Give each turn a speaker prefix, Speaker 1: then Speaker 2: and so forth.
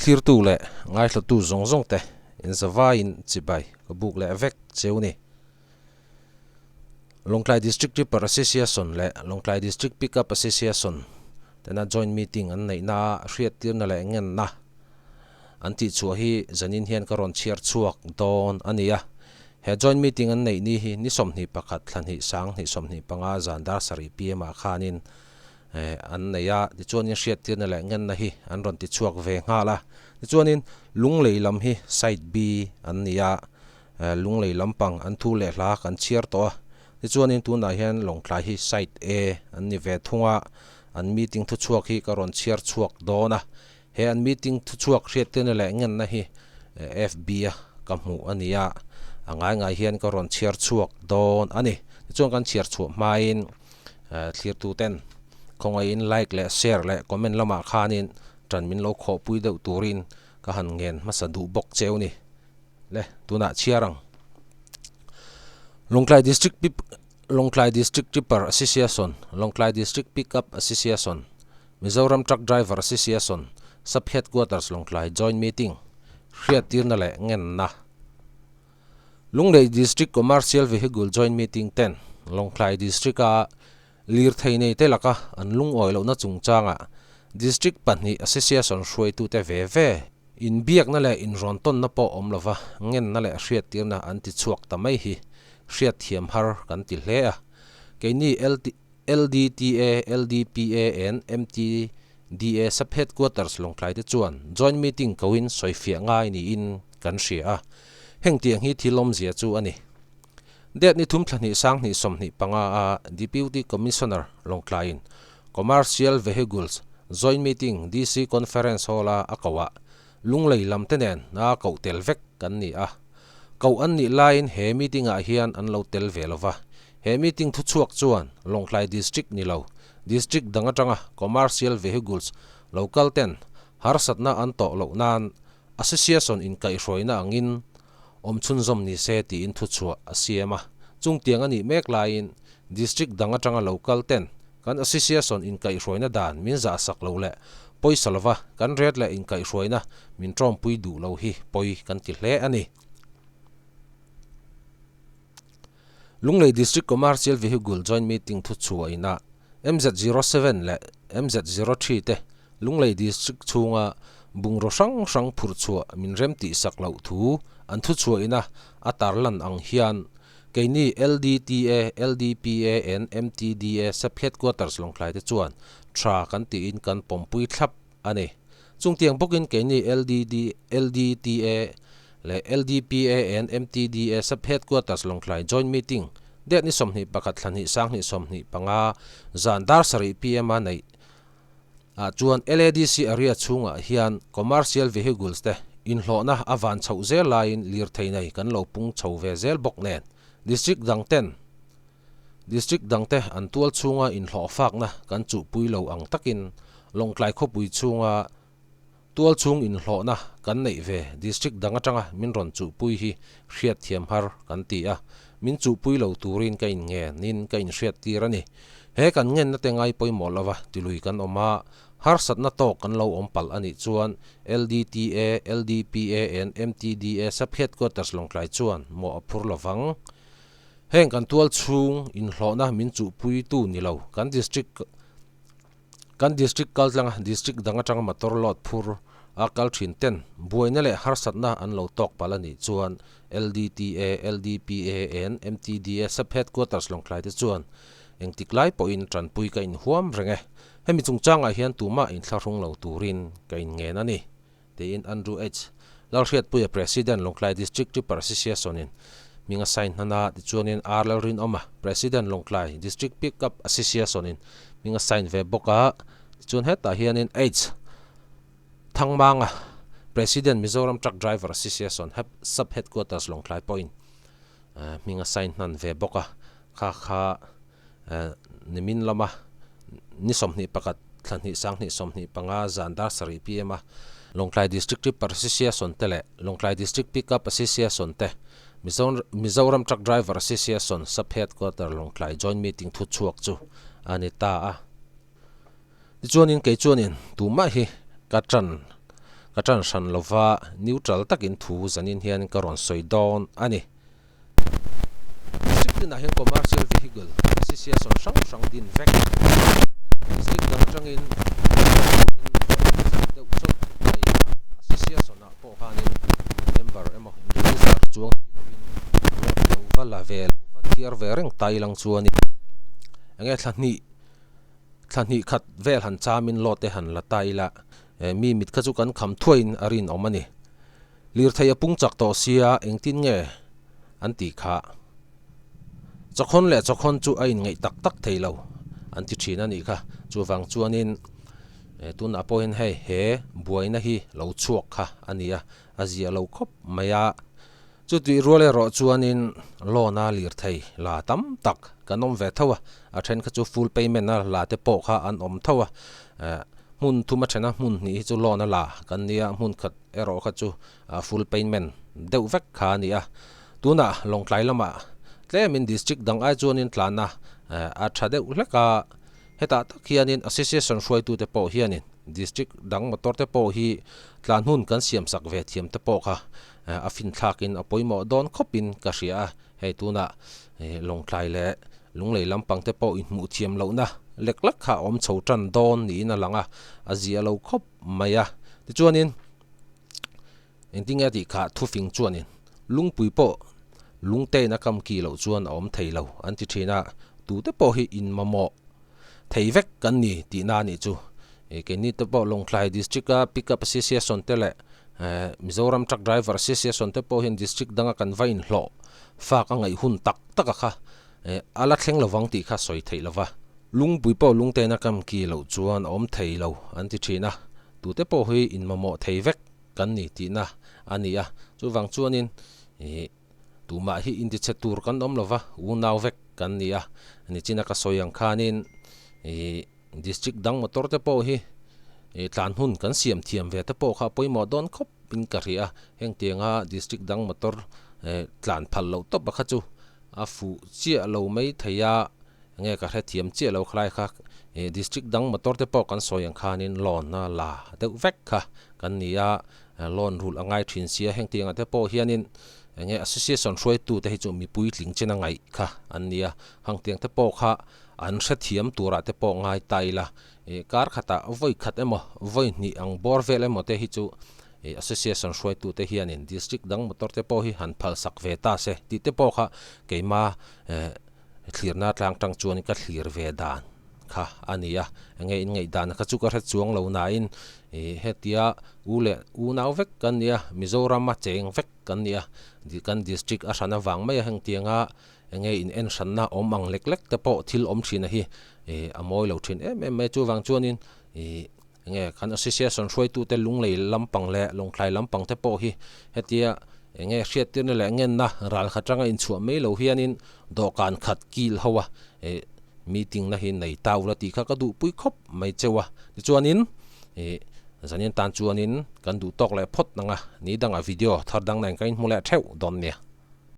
Speaker 1: Thlirtu leh ngaithlatu zawng zawng te in zavaiin chibai ka buk leh vek cheu ni. Lawngtlai District Tipper Association leh Lawngtlai District Pickup Association tena joint meeting an neihna hriattirna leh ngenna an tihchhuah hi zanin hian ka rawn chhiar chhuak dawn a ni a. He joint meeting an neih ni hi ni 21 thla hnih sang hnih 25 zan dar sarih pm ah khanin an nei a, tichuanin hriattirna leh ngenna hi an rawn ti chhuak ve nghal a. Tichuanin Lunglei lam hi side B an ni a, Lunglei lampang an thu leh hla kan chhiar tawh a, tichuanin tunah hian Lawngtlai hi side A an ni ve thung a, an meeting thuchhuak hi ka rawn chhiar chhuak dawn a, he an meeting thuchhuak hriattirna leh ngenna hi FB a ka hmuh a ni a, a ngai ngai hian ka rawn chhiar chhuak dawn a ni. Tichuan kan chhiar chhuah hmain thlirtuten khawngaihin like leh share leh comment lamah khanin tan min lo khawhpui deuh turin ka han ngen hmasa duh bawk cheu ni. Le tunah chhiar ang. Lawngtlai District Pip Lawngtlai District Tipper Association, Lawngtlai District Pickup Association, Mizoram Truck Driver Association, Sub Headquarters Lawngtlai Joint Meeting, Hriattirna leh Ngenna. Lunglei District Commercial Vehicle Joint Meeting ten Lawngtlai District-a lirthei neite laka an lungawi lohna chungchangah District pahnih Association hruaitute ve ve Inbiakna leh inrawntawnna pawh awm lova ngenna leh hriattirna an ti chhuak ta mai hi hriatthiam har kan ti hle a. Keini LDTA, LDPA and MTDA Sub-Headquarters Lawngtlai te chuan Joint Meeting koin sawifiah ngai niin kan hria a. Heng tiang hi thil awmzia chu a ni. Date ni thum thla hnih sang hnih 25 a Deputy Commissioner Lawngtlaiin Commercial Vehicles Joint Meeting DC Conference Hall-a a koh ah Lunglei lam te nen a koh tel vek kan ni a. Koh an nih laiin he meeting ah hian an lo tel ve lova. He meeting thuchhuak chuan Lawngtlai District ni lo, District dang atanga Commercial Vehicles lo kal ten harsatna an tawh loh nan Association inkaihhruaina angin awm chhunzawm ni se tiin thuchhuah a siam a. Chungtiang a nih mek laiin District dang atanga lo kal ten kan Association inkaihhruaina dan min zahsak lo leh pawisa lova kan ret leh inkaihhruaina min tawmpui duh lo hi pawi kan ti hle a ni. Lunglei District Commercial Vehicle Joint Meeting thuchhuah inah MZ07 leh MZ03 te Lunglei District chhunga bungraw hrang hrang phurh chhuah min rem tih sak loh thu an thuchhuah ina a tarlan ang hian keini LDTA, LDPA and MTDA Sub Headquarters Lawngtlai te chuan tha kan tiin kan pawmpui thlap a ni. Chungtiang bawkin keini LDD, LDTA leh LDPA and MTDA Sub Headquarters Lawngtlai Joint Meeting date ni 21 thla hnih sang hnih 25 zan dar sarih pm a neih ah chuan LADC area chhungah hian commercial vehicles te inhlawhna a van chhoh zel laiin lirthei nei kan lo pung chho ve zel bawk nen district dang ten district dang te an tual chhunga inhlawh fakna kan chuhpui lo ang takin Lawngtlai khawpui chhunga tual chhung inhlawhna kan neih ve district dang atanga min rawn chuhpui hi hriatthiam har kan ti a, min chuhpui lo turin ka inngenin ka inhriattir a ni. He kan ngenna te ngai pawimawh lova tilui kan awm a, harsatna tawk kan lo awm palh a nih chuan LDTA, LDPA and MTDA Sub-Headquarters Lawngtlai chuan mawh a phur lovang. Heng kan tual chhung inhlawhna min chuhpuitu ni lo kan district Kan district kal tlanga district dang atanga motor load phur a kal thin ten buaina leh harsatna an lo tawk palh a nih chuan LDTA, LDPA and MTDA Sub Headquarters Lawngtlai te chuan engtik lai pawhin tanpui ka inhuam reng e. Hemi chungchangah hian tumah inthlahrung lo turin ka inngen a ni, tiin Andrew H. Lalhriatpuia President Lawngtlai District Tipper Association-in hming a sign hnan a, tichuanin R. Lalrinawma President Lawngtlai District Pickup Association-in hming a sign ve bawk a, tichuan hetah hianin H. Thangmanga President Mizoram Truck Driver Association Sub Headquarters Lawngtlai pawhin hming a sign hnan ve bawk a, kha kha nimin lama ni 21 thla hnih sang hnih 25 zan dar sarih pm a Lawngtlai District Tipper Association te leh Lawngtlai District Pickup Association te Mizoram Truck Driver Association Sub Headquarter Lawngtlai Joint Meeting thu chhuak chu a ni ta a. Tichuanin kei chuanin tumah hi ka tan. Ka tan hran lova, neutral takin thu zanin hian ka rawn sawi dawn a ni. District tinah hian Commercial Vehicle Association hrang hrang din vek a ni a. District dang atangin turin rawn deuh chawp mai a, Association ah pawh khanin member emaw register chuang si lovin loan lo va la ve lo va thiar ve reng ta ilang chuanin enge thla hnih thla hnih khat vel han chamin loan te han la ta ila mi mit kha chu kan kham thuaiin a rinawm a ni. Lirthei a pung chak tawh sia engtin nge an tih kha. Chawkhawn leh chawkhawn chu a inngeih tak tak thei lo an ti thin a nih kha. Chuvang chuanin tunah pawhin hei he buaina hi lo chhuak kha a ni a, a ziah lo khawp mai a. Chutih rual erawh chuanin loan a lirthei la tam tak kan awm ve tho a, a then kha chu full payment a la te pawh kha an awm tho a. Hmun thum a then a, hmun hnih hi chu loan a la kan nia, hmun khat erawh kha chu full payment deuh vek kha a ni a. Tunah Lawngtlai lamah tlemin district dang ai chuanin tlanna a tha deuh hlek a, hetah tak hianin association hruaitute pawh hianin district dang motor te pawh hi tlan hun kan siam sak ve thiam te pawh kha a finthlakin a pawimawh dawn khawpin ka hria a. Hei tunah Lawngtlai leh Lunglei lampang te pawh inhmuh thiam lohna lek lek kha a awm chho tan dawn niin a lang a, a zia lo khawp mai a. Tichuanin engtin nge tih kha thufing chuanin lungpui pawh lungtein a kam ki loh chuan a awm thei lo an ti thin a, tute pawh hi inmamawh thei vek kan ni tihna a nih chu. Keini te pawh Lawngtlai District a Pickup Association te leh Mizoram Truck Driver Association te pawh hian District danga kan va inhlawh fak a ngaih hun tak tak a kha a la thleng lovang tih kha sawi theih lova. Lungpui pawh lungtein a kam ki loh chuan a awm thei lo an ti thin a, tute pawh hi inmamawh thei vek kan ni tihna a ni a, chuvang chuanin ih tumah hi intichhe tur kan awm lova, unau vek kan ni a, nichina ka sawi ang khanin ih district dang motor te pawh hi ih tlan hun kan siam thiam ve te pawh kha a pawimawh dawn khawp in ka hria a, hengtianga district dang motor eh tlan phal loh tawp a kha chu a fuh chiah lo mai thei a. Nge ka hrethiam chiah lo khalai kha ih district dang motor te pawh kan sawi ang khanin loan a la deuh vek kha kan ni a, loan rulh a ngai thin sia hengtiang ah te pawh hianin enge association hruaitu te hi chu mipui tling chen a ngaih kha an ni a, hangtiang te pawh kha an hrethiam turah te pawh ngai ta ila ih kar khatah vawi khat emaw vawi hnih ang bawr vel emaw te hi chu ih association hruaitu te hianin district dang motor te pawh hi han phalsak ve ta se tih te pawh kha keima eh Thlirna tlang tang chuan ka thlir ve dan kha a ni a, enge in ngaih dan kha chu ka hre chuang lo nain ih hetia u leh unau vek kan ni a, Mizoram a cheng vek kan ni a, kan district a hran avang mai a hengtianga enge in en hranna awm ang lek lek te pawh thil awm thin a hi ih a mawi lo thin em em mai chuvang chuanin ih Enge kan association hruaitute Lunglei lampang leh Lawngtlai lampang te pawh hi hetia enge hriattirna leh ngenna ral khat atanga inchhuah mai lo hianin dawhkan khat kil ho a ih meeting na hi nei ta ula tih kha ka duhpui khawp mai cheu a. Tichuanin ih zanin tan chuanin kan duh tawk leh phawt nang a, ni dangah video thar dang nen ka inhmu leh theuh dawn nia.